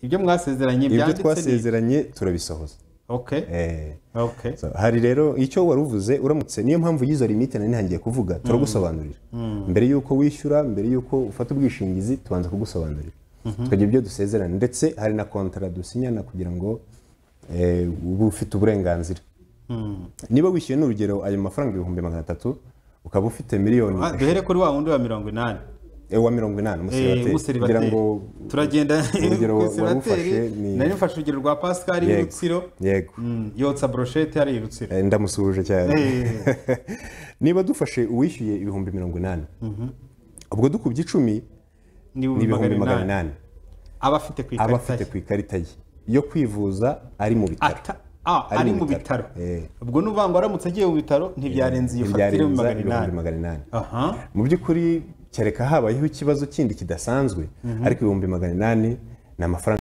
Ibyo mwasezeranye Ibyo byanditse ni twasezeranye turabisohoza. So, hari rero icyo wari uvuze, uramutse, niyo mpamvu y'izo limite nari ntangiye kuvuga, turagusobanurira mbere y'uko wishyura, mbere y'uko ufata ubwishingizi, tubanza kugusobanurira, tukagira ibyo dusezerana, ndetse hari na kontara dusinyana kugira ngo ube ufite uburenganzira. Niba wishyuye, n'urugero, ayo mafaranga 300,000, ukaba ufite miliyoni Duhere kuri wa wundi wa 80. Wa 80, umuseribateri, Umuseribateri. kugira ngo Turagenda urugero ku wari seribateri. ufashe ni Nari mfashe urugero rwa Pascal Rutsiro. Yotsa brochette hariya i Rutsiro. Ndamusuhuje cyane. Niba dufashe uwishyuye 80,000, ubwo dukubye 10 ni ni ibihumbi magana 800,000 inani aba afite ku aba ikarita afite ye. ku ikarita ye yo kwivuza ari mu bitaro. Ari mu bitaro. Ubwo ni ukuvuga ngo aramutse agiye mu bitaro ntibyarenze iyo fagitire Ntibyarenza magana ibihumbi inani. 800. Mu by'ukuri, kereka habayeho ikibazo kindi kidasanzwe, ariko 800,000 ni amafaranga